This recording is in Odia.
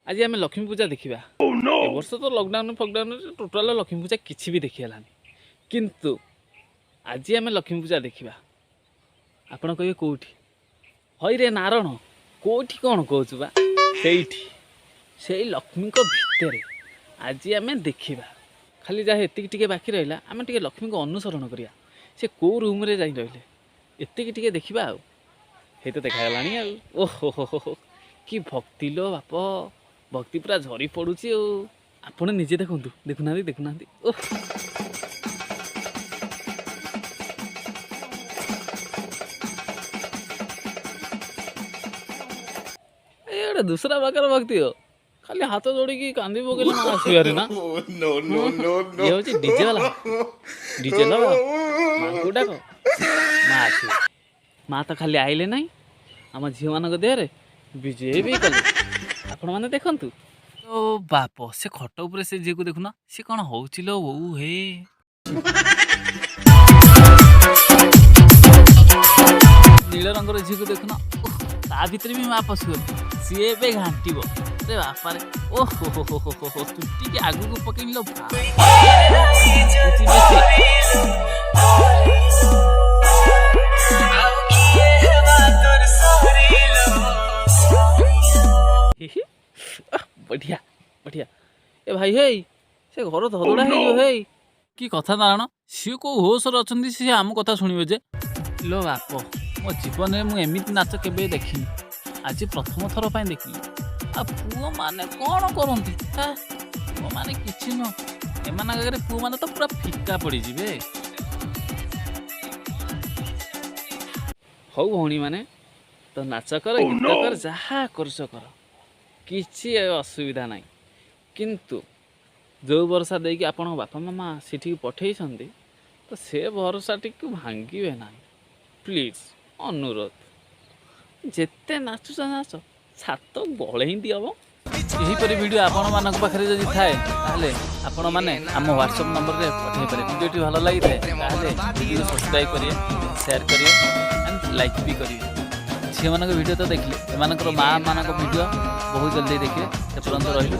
ଆଜି ଆମେ ଲକ୍ଷ୍ମୀ ପୂଜା ଦେଖିବା। ଏ ବର୍ଷ ତ ଲକଡାଉନ ଫକଡାଉନରେ ଟୋଟାଲ ଲକ୍ଷ୍ମୀ ପୂଜା କିଛି ବି ଦେଖି ହେଲାନି, କିନ୍ତୁ ଆଜି ଆମେ ଲକ୍ଷ୍ମୀ ପୂଜା ଦେଖିବା। ଆପଣ କହିବେ କେଉଁଠି? ହଇରେ ନାରଣ, କେଉଁଠି କ'ଣ କହୁଛୁ ବା? ସେଇଠି, ସେଇ ଲକ୍ଷ୍ମୀଙ୍କ ଭିତରେ ଆଜି ଆମେ ଦେଖିବା। ଖାଲି ଯାହା ଏତିକି ଟିକେ ବାକି ରହିଲା, ଆମେ ଟିକେ ଲକ୍ଷ୍ମୀଙ୍କୁ ଅନୁସରଣ କରିବା। ସେ କେଉଁ ରୁମ୍ରେ ଯାଇ ରହିଲେ, ଏତିକି ଟିକେ ଦେଖିବା। ଆଉ ହେଇ ତ ଦେଖାଗଲାଣି। ଆଉ ଓହୋ ହୋ ହୋ, କି ଭକ୍ତି ଲୋ ବାପ, ଭକ୍ତି ପୁରା ଝରି ପଡ଼ୁଛି। ଆଉ ଆପଣ ନିଜେ ଦେଖନ୍ତୁ, ଦେଖୁନାହାନ୍ତି, ଦେଖୁନାହାନ୍ତି, ଓହ। ଏ ଗୋଟେ ଦୁସରା ପ୍ରକାର ଭକ୍ତି ହୋ। ଖାଲି ହାତ ଯୋଡ଼ିକି କାନ୍ଦି ପକେଇଲେ ମା ଆସିବାରେ ନା? No, no, no, no. ଇଏ ହେଉଛି ଡିଜେ ବାଲା। ଡିଜେ ଲଗାଅ, ମାଙ୍କୁ ଡାକ, ମା ଆସିବେ। ମା ତ ଖାଲି ଆଇଲେ ନାହିଁ, ଆମ ଝିଅମାନଙ୍କ ଦେହରେ ବିଜେ ବି କଲେ। ଆପଣମାନେ ଦେଖନ୍ତୁ। ଓ ବାପ, ସେ ଖଟ ଉପରେ ସେ ଝିଅକୁ ଦେଖୁନ, ସେ କ'ଣ ହଉଛି ଲୋ ବୋଉ ହେ। ନୀଳ ରଙ୍ଗର ଝିଅକୁ ଦେଖୁନ, ଓଃ, ତା ଭିତରେ ବି ମା ପଶିଗଲେ। ସିଏ ଏବେ ଘାଣ୍ଟିବ ରେ ବାପାରେ। ଓ ହୋ ହୋ ହୋ ହୋ ହୋ, ଚୁଟିକି ଆଗକୁ ପକେଇନି ଲୋ। ବେଶୀ ବଢ଼ିଆ ବଢ଼ିଆ। ଏ ଭାଇ ହେଇ, ସେ ଘର ଧଦଡ଼ା ହେଇଯିବ ହେଇ। କି କଥା ନାରାୟଣ, ସିଏ କୋଉ ହୋସରେ ଅଛନ୍ତି ସିଏ ଆମ କଥା ଶୁଣିବେ ଯେ? ଲୋ ବାପ, ମୋ ଜୀବନରେ ମୁଁ ଏମିତି ନାଚ କେବେ ଦେଖିନି, ଆଜି ପ୍ରଥମ ଥର ପାଇଁ ଦେଖିଲି। ଆଉ ପୁଅମାନେ କ'ଣ କରନ୍ତି? ପୁଅମାନେ କିଛି ନୁହଁ, ଏମାନଙ୍କ ଆଗରେ ପୁଅମାନେ ତ ପୁରା ଫିକା ପଡ଼ିଯିବେ। ହଉ ଭଉଣୀମାନେ, ତ ନାଚ କର, ଗୀତ କର, ଯାହା କରୁଛ କର, କିଛି ଅସୁବିଧା ନାହିଁ। କିନ୍ତୁ ଯେଉଁ ଭରସା ଦେଇକି ଆପଣଙ୍କ ବାପା ମାମା ସେଠିକି ପଠେଇଛନ୍ତି, ତ ସେ ଭରସାଟିକୁ ଭାଙ୍ଗିବେ ନାହିଁ, ପ୍ଲିଜ୍, ଅନୁରୋଧ। ଯେତେ ନାଚୁଛ ନାଚ, ଛାତ ଗଳେଇ ଦିଅ। ଏହିପରି ଭିଡ଼ିଓ ଆପଣମାନଙ୍କ ପାଖରେ ଯଦି ଥାଏ, ତାହେଲେ ଆପଣମାନେ ଆମ ହ୍ୱାଟ୍ସଆପ୍ ନମ୍ବରରେ ପଠାଇ ପାରିବେ। ଭିଡ଼ିଓଟି ଭଲ ଲାଗିଥାଏ, ତାହେଲେ ଭିଡ଼ିଓ ସବସ୍କ୍ରାଇବ୍ କରିବେ, ସେୟାର କରିବେ ଆଣ୍ଡ ଲାଇକ୍ ବି କରିବେ। ଝିଅମାନଙ୍କ ଭିଡ଼ିଓ ତ ଦେଖିଲେ, ଏମାନଙ୍କର ମା ମାନଙ୍କ ଭିଡ଼ିଓ ବହୁତ ଜଲ୍ଦି ଦେଖିବେ। ସେ ପର୍ଯ୍ୟନ୍ତ ରହିଲୁ।